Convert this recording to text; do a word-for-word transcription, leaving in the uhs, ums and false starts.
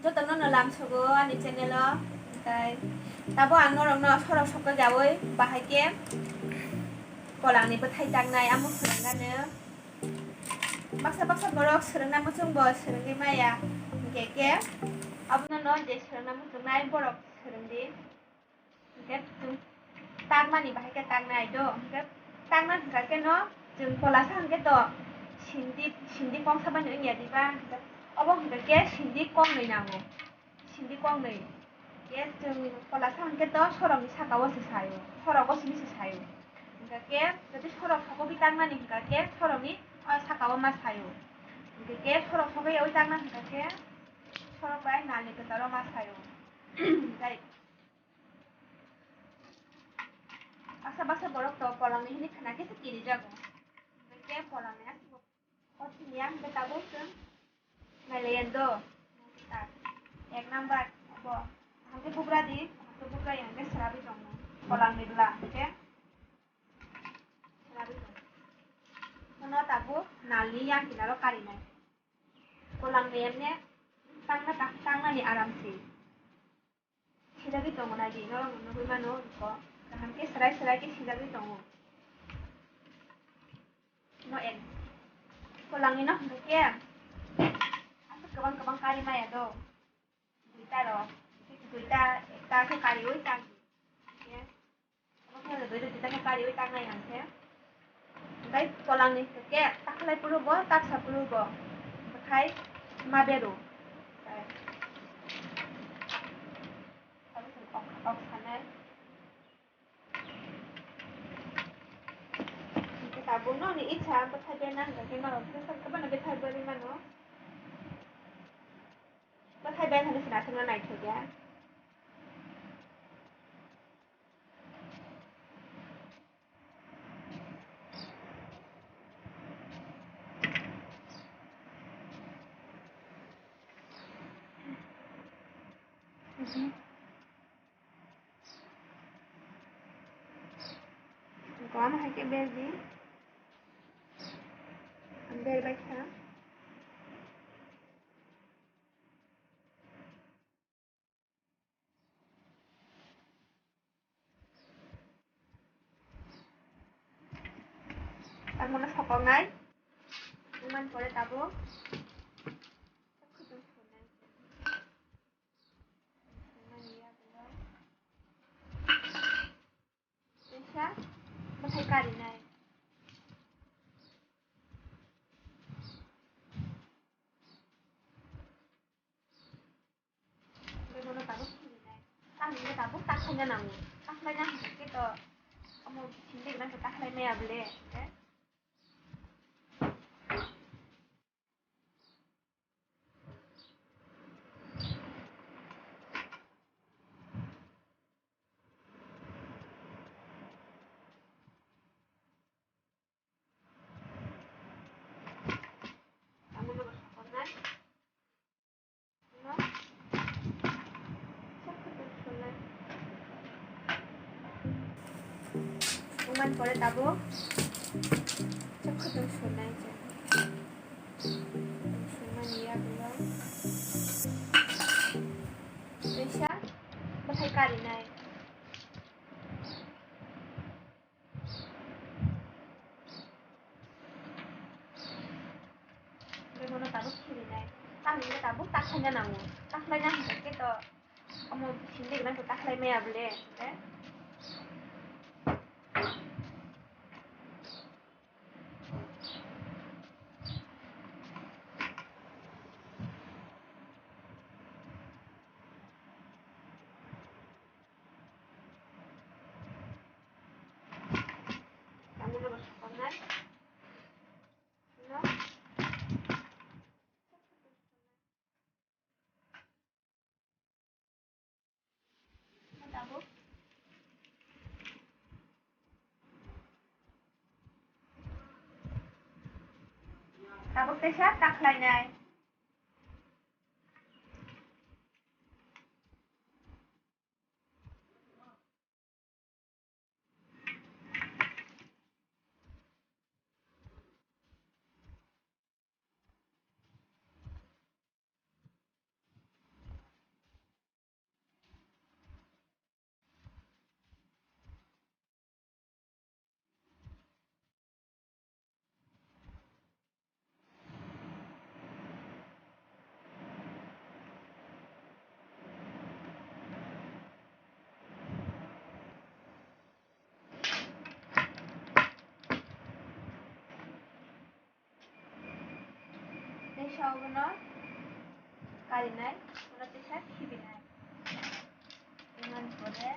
Jotono no lamsogo ani channel o, tai tabo ang norokno sorok sokoi jaui bahai khe kolangni bwthai taknai amo phwrwngano. Baksa baksa borok swrwngna muchungbo swrwngwi maya, hinkhe khe abono no je swrwngna muchungnai borok swrwngdi. Hinkhe chwng takmani bahai khe taknai do, hinkhe takna hinkha khe no chwng kolasa hinkhe to sindi, sindi kongsa bai no wngya diba, hinkhe obo hinkha khe sindi kongnwi nango, sindi kongnwi. Khe chwng kolasa hinkhe to sorokni saka o se saio, sorok o simi se saio. Hinkha khe jodi sorok sokogwi takmani hinkha khe sorokni o saka o ma saio. Hinkha khe sorok sokogwi yaui takna hinkha khe sorok bai nalni kwcharo ma saio. Tei baksa baksa borok to kolangni hini khna khe se kirijago. Hinkhe kolangni aswk o thini ang khe tabuk chwng nailaiyando. Ek number abo. Hwnkhe bugra di, hwnkhe bugra yang khe swragwi tongo. Kolangni bwla hwnkhe swragwi tongo. Bono tabuk nalni yang kinaro karinai. Kolangni emne tangna, tangnani aram se. Sijagwi tongo naidi, norok nugwi mano, iko kaham khe swrai swrai khe sijagwi tongo. No en. Kolangni no hwnkhe aswk kwbang kwbang kari maya do. Duita rok, duita, ekta khe kariui tak di. Omo khe duita, duita khe kariui taknai ang khe. Tei kolangni khe takhlai phuru bo, taksa phuru bo bwthai ma beru. Tei tabuk chwng kok, kok sanai. Hinkhe tabuk nokni itsa bwthai berna hinkha khe norok bwswk kwbangma bwthai berwi mano. Bwthai berna se naisingno naithok ya. Gom hai khe ber di. Ang ber bai kha. Ang bono sokoknai. Wngmani pore tabuk. Kaisa bwthai karinai. Omo bisingo gwnang khe takhlai maya bole. Wngmani pore tabuk chakhutung surnai chwng. Surnani yagulo kaisa bwthai karinai. Bono tabuk khirinai. Tamni tabuk takhlaina nango. Takhlaina hwnkhe to omo sindi gwnang to takhlai maya bole. Tabuk teisa takhlainai. Obono karinai, obono teisa khibinai. Iman pore